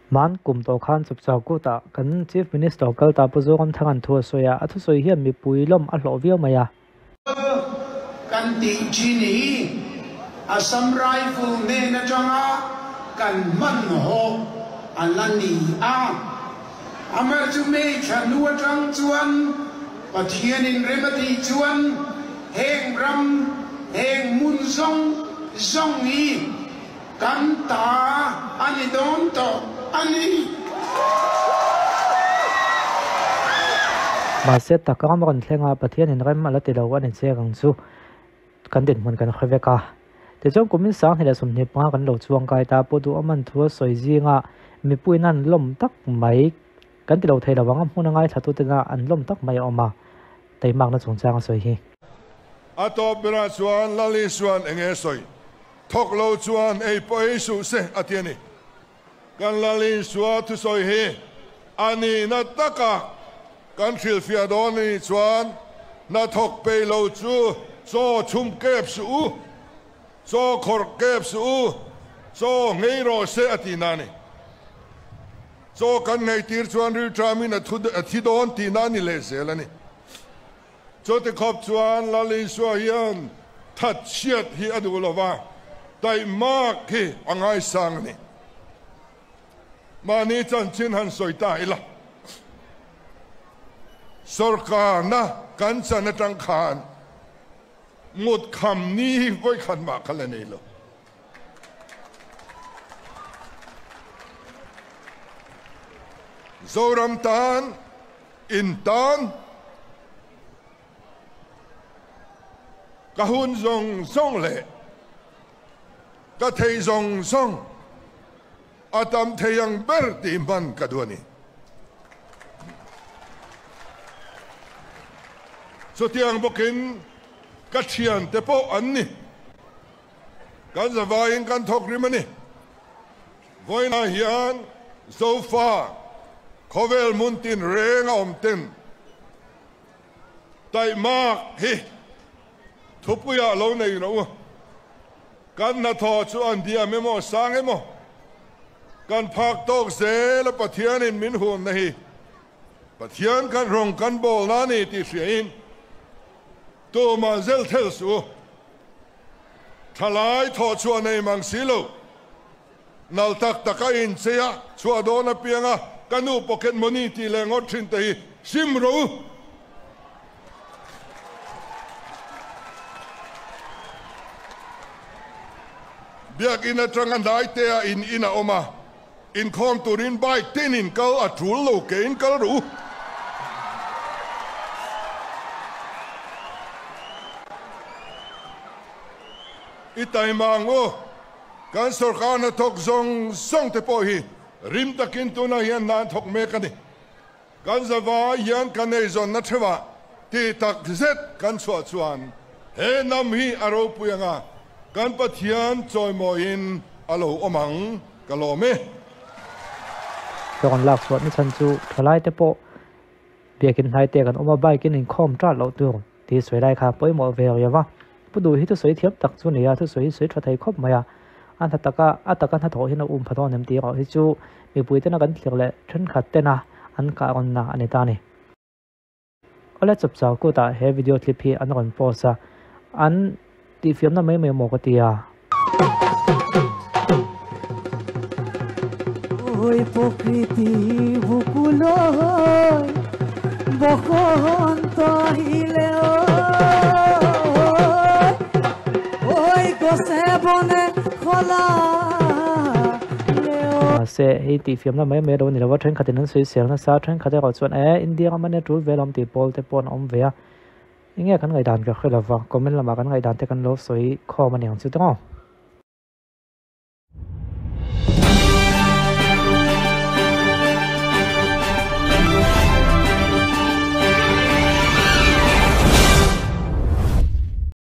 Man kum tawh khan chawpchau kutah kan Chief Minister kal ta Pu Zoramthanga'n thu a sawi a, a thusawi hian mipui lawm a hlawh viau mai a. Kan tih thin hi Assam Rifle hnen atanga kan hmanhawh a la ni a. Amah chu May thla hnu atang chuan Pathianin rem a tih chuan heng ram, heng hmun zawng zawng hi Kan ta a ni dawn tawh a ni. Mahse tak ram rawn thleng a, Pathianin rem a la ti lo a ni chiang ang chu kan dinhmun kan hre vek a. Tichuan kumin 2025 kan lo chuang kai ta, Pu Duhawman thu a sawi zinga mipuiin an lawm tak mai kan ti lo thei lo ang, a hmun a ngaithlatutena an lawm tak mai a awm a, teimakna chungchang a sawi hi. A tawp berah chuan Lal Isuan enge sawi? Thawk lo chuan ei pawh ei suh se a ti a ni. Kan Lal Isua thusawi hi a nihna taka kan hrilhfiah dawn a nih chuan hnathawk pei lo chu chaw chhum kep suh u, chaw khawrh kep suh u, chaw nghei rawh se a tihna a ni. Chaw kan ngheitir chuan rilṭamin a thi dawn tihna a ni lehzel a ni. Chuti khawp chuan Lal Isua hian thatchhiat hi a duh lo va, taihmak hi a ngaisang a ni. Mahni chanchin han sawi ta ila, sawrkarna kan chan atang khan ngut kham ni hi vawikhat mah kha la nei lo. Zoram tan In tan ka hun zawng zawng leh ka thei zawng zawng a tam thei ang ber tih hman ka duh a ni. Chutiang bawkin ka thiante pawh an ni. Kan zavaiin kan thawk rim a ni. Vawiinah hian Zofa khawvel hmun tin reng a awm ten taihmak hi thupuiah lo nei rawh u. Kan hnathawh chu an diam emaw sang emaw kan phak tawk zel a Pathianin min hunna hi Pathian kan rawng kan bawlna a ni tih hriain tumah zel thel suh u. Thalai thawhchhuah nei mang si lo. Nal tak tak a inchei a, chhuah dawn apiang a, ka nu pocket money tih leh ngawt thin te hi sim rawh u. Biakin atanga hnai te ah in in a awm a, inkhawm turin bike tin in kal a tul lo ke in kal rawh u. I taima ang u. Kan sawrkar hnathawk zawng zawng te pawh hi rim takin tunah hian hna an thawk mek a ni. Kan zavai hian kan eizawnna theuhah tih tak zet kan chhuah chuan he hnam hi a ropui anga kan Pathian chawimawiin a lo awm ang ka lawm e. Ka rawn lak chhuah ni chhan chu thalai te pawh biakin hnai te kan awm a, bike in inkhawm ṭat loh tur tih sawi lai kha pawimawh ve riau a. Pu Duh hi thusawi thiam tak chu nia, thusawi hi sawi tha thei khawp mai a. A hna taka a taka hnathawh hian a um pha dawn em tih erawh hi chu mipui tena kan thlir leh thenkhat tena an kah rawnna a ni ta a ni. Awle chawpchau kutah he video clip hi an rawn post a, an tihfiamna mai mai maw ka ti a. Mahse, hei tihfiamna mai mai lo a ni lo a, thenkhatin an sawisel nasa, thenkhat erawh chuan e India ram ania tul ve lawm tih pawl te pawh an awm ve a, enge kan ngaihdan ka hre lova, comment lamah kan ngaihdan te kan lo sawi khawm a ni ang chu tawng.